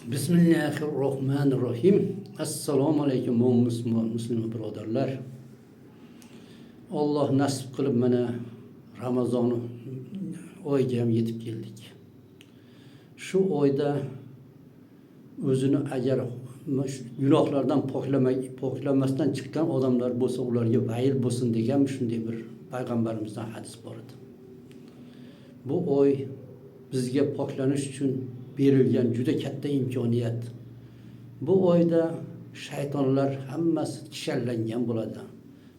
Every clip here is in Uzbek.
Bismillahirrohmanirrohim. Assalomu alaykum mo'min musulmon musulmon birodarlar. Alloh nasib qilib mana Ramazon oyiga ham yetib keldik. Shu oyda o'zini agar gunohlardan poklamasdan chiqqan odamlar bo'lsa, ularga vayl bo'lsin degan shunday bir payg'ambarimizdan hadis bor edi. Bu oy bizga poklanish uchun berilgan juda katta imkoniyat. Bu oyda shaytonlar hammasi kishanlangan bo'ladi.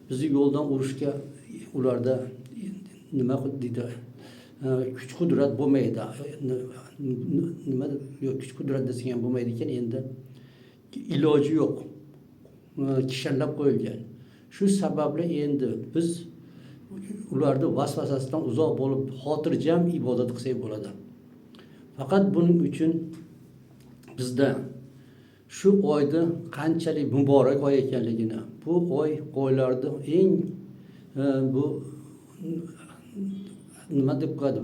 Bizni yo'ldan urishga ularda nima deydi, kuch qudrat bo'lmaydi. Nima yo'q, kuch qudrat desak ham bo'lmaydi ekan, endi iloji yo'q. Kishanlab qo'yilgan. Shu sababli endi biz ularni vasvasasidan uzoq bo'lib, xotirjam ibodat qilsak bo'ladi. Faqat buning uchun bizda shu oyda qanchalik muborak oy ekanligini, bu oy oylarni eng bu nima deb qo'yadi,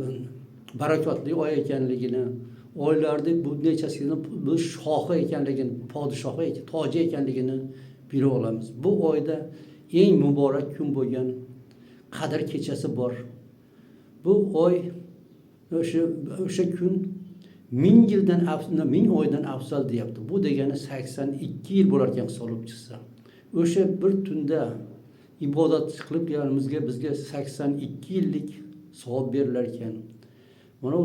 barakotli oy ekanligini, oylarni bu nechasini bu shohi ekanligini, podshohi, toji ekanligini bilib olamiz. Bu oyda eng muborak kun bo'lgan Qadr kechasi bor. Bu oy o'sha kun 1000 yildan 1000 oydan afzal deyapti. Bu degani 82 yil bo'lar ekan hisoblab chiqsa. O'sha bir tunda ibodat qilib kelganimizga bizga 82 yillik savob berilar ekan. Mana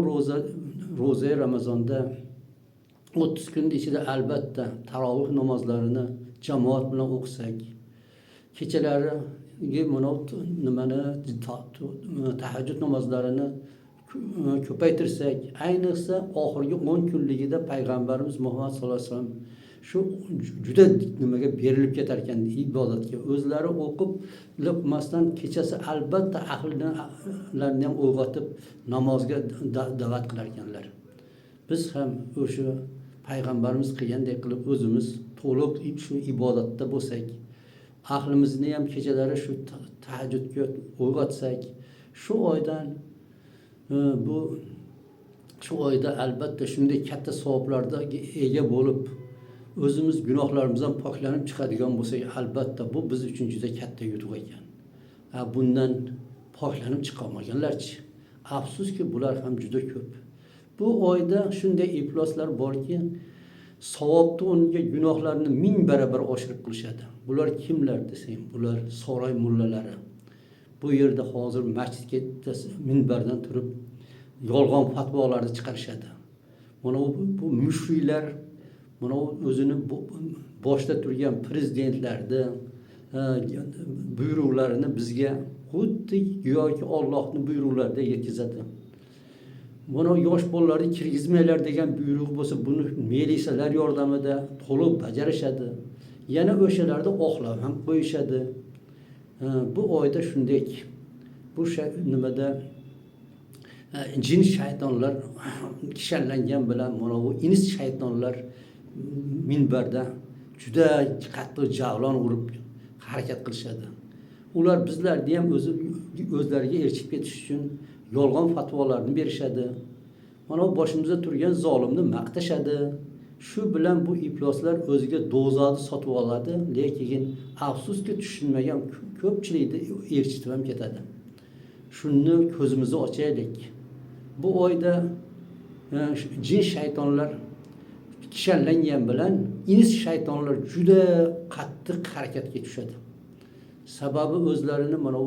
ro'za Ramazonda 30 kun ichida albatta tarovih namozlarini jamoat bilan o'qisak, kechalari mana nimani tahajjud namozlarini ko'paytirsak, ayniqsa oxirgi 10 kunligida payg'ambarimiz Muhammad sallallohu alayhi vasallam shu juda nimaga berilib ketar ekan ibodatga. O'zlari o'qib qilmasdan kechasi albatta ahlilarni ham uyg'otib namozga da'vat qilar ekanlar. Biz ham o'sha payg'ambarimiz qilgandek qilib o'zimiz to'liq shu ibodatda bo'lsak, ahlimizni ham kechalari shu tahajjudga uyg'otsak, shu oydan bu shu oyda albatta shunday katta savoblarga ega bo'lib, o'zimiz gunohlarimizdan poklanib chiqadigan bo'lsak, albatta bu biz uchun juda katta yutuq ekan. Bundan poklanib chiqolmaganlarchi, afsuski bular ham juda ko'p. Bu oyda shunday ifloslar borki, savobni o'rniga gunohlarni 1000 barobar oshirib qilishadi. Bular kimlar desang, bular saroy mullalari. Bu yerda hozir masjidga minbardan turib yolg'on fatvolarni chiqarishadi. Mana bu mushriklar, mana o'zini boshda turgan prezidentlarni buyruqlarini bizga xuddi go'yoki Allohning buyruqlaridek yetkazadi. Buni yosh bolalarni kirgizmanglar degan buyruq bo'lsa, buni militsiyalar yordamida to'liq bajarishadi. Yana o'shalarni oqlab ham qo'yishadi. Bu oyda shunday bu nimada jin shaytonlar kishanlangan bilan mana bu ins shaytonlar minbarda juda qattiq javlon urib harakat qilishadi. Ular bizlarni ham o'zlariga erchib ketish uchun yolg'on fatvolarni berishadi. Mana bu boshimizda turgan zolimni maqtashadi. Shu bilan bu ifloslar o'ziga do'zaxni sotib oladi, lekin afsuski tushunmagan ko'pchilikni erchitib ham ketadi. Shuni ko'zimizni ochaylik. Bu oyda jin shaytonlar kishanlangan bilan ins shaytonlar juda qattiq harakatga tushadi. Sababi o'zlarini mana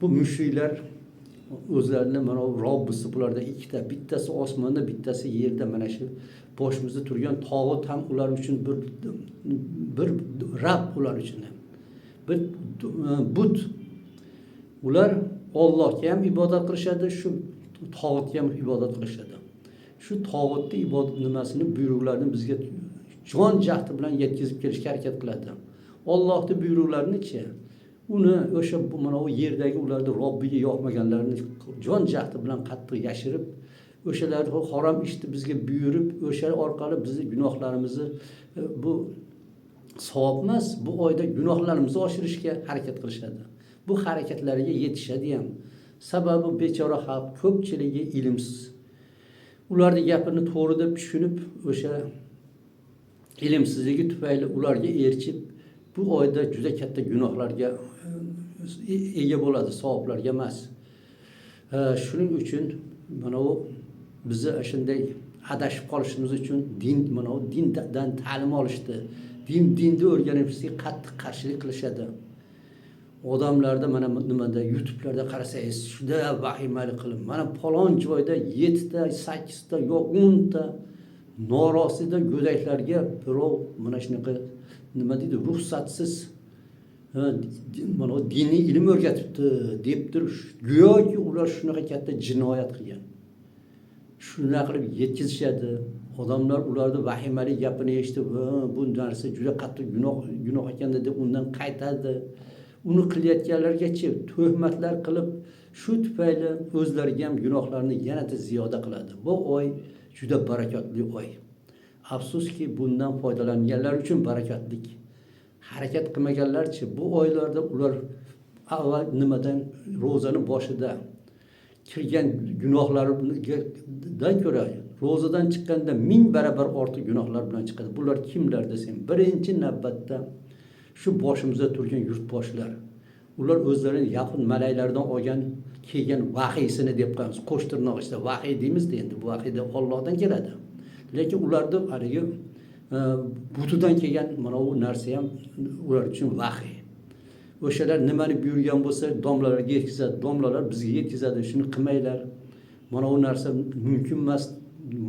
bu mushriklar o'zlarini mana bu Robbisi bularda ikkita, bittasi osmonda, bittasi yerda, mana shu boshimizda turgan tog'ut ham ular uchun bir Rab, ular uchun ham bir but. Ular Allohga ham ibodat qilishadi, shu tog'utga ham ibodat qilishadi. Shu tog'utni ibodat nimasini buyruqlarini bizga jon jahdi bilan yetkazib kelishga harakat qiladi. Allohning buyruqlarini-chi, uni o'sha mana u yerdagi ularni Robbiga yoqmaganlarini jon jahdi bilan qattiq yashirib, o'shalar harom ishni bizga buyurib, o'sha orqali bizni gunohlarimizni bu savob emas, bu oyda gunohlarimizni oshirishga harakat qilishadi. Bu harakatlariga yetishadi ham. Sababi bechora xalq ko'pchiligi ilmsiz. Ularni gapini to'g'ri deb tushunib, o'sha ilmsizligi tufayli ularga erchib, bu oyda juda katta gunohlarga ega bo'ladi, savoblarga emas. Shuning uchun mana u bizni shunday adashib qolishimiz uchun din, mana u dindan ta'lim olishdi, dinni o'rganishimizga qattiq qarshilik qilishadi. Odamlarda mana nimada, YouTube'larda qarasangiz, juda vahimali qilib, mana falon joyda 7 ta, 8 ta yo 10 ta norosida go'daklarga birov mana shunaqa nima deydi, ruxsatsiz mana diniy ilm o'rgatibdi deb turib, go'yoki ular shunaqa katta jinoyat qilgan. Shunaqa qilib yetkazishadi. Odamlar ularni vahimali gapini eshitib, bu narsa juda qattiq gunoh ekanda deb undan qaytadi. Uni qilayotganlargacha tuhmatlar qilib, shu tufayli o'zlariga ham gunohlarni yanada ziyoda qiladi. Bu oy juda barakotli oy. Afsuski, bundan foydalanganlar uchun barakotlik. Harakat qilmaganlarchi, bu oylarda ular avval nimadan, ro'zani boshida kirgan gunohlaridan ko'ra ro'zadan chiqqanda 1000 barobar ortiq gunohlar bilan chiqadi. Bular kimlar desang, birinchi navbatda shu boshimizda turgan yurtboshlar. Ular o'zlarini yaqin malaylaridan olgan kelgan vahiysini deb qo'yamiz. Qo'sh tirnoq ichida vahiy deymizda, endi bu vahiy deb Allohdan keladi. Lekin ularni haligi butidan kelgan mana bu narsa ham ular uchun vahiy. O'shalar nimani buyurgan bo'lsa, domlalarga yetkazadi, domlalar bizga yetkazadi, shuni qilmanglar. Mana bu narsa mumkin emas,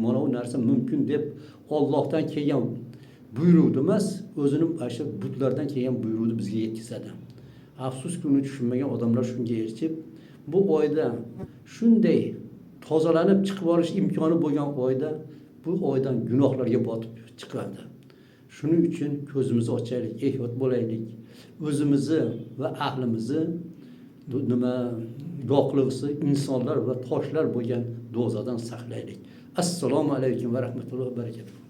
mana bu narsa mumkin deb Allohdan kelgan buyruqni emas, o'zini shu butlardan kelgan buyruqni bizga yetkazadi. Afsuski, uni tushunmagan odamlar shunga erishib, bu oyda shunday tozalanib chiqib olish imkoni bo'lgan oyda bu oydan gunohlarga botib chiqadi. Shuning uchun ko'zimizni ochaylik, ehtiyot bo'laylik. O'zimizni va ahlimizni nima yoqilg'isi insonlar va toshlar bo'lgan do'zaxdan saqlaylik. Assalomu alaykum va rahmatullohi va barakatuh.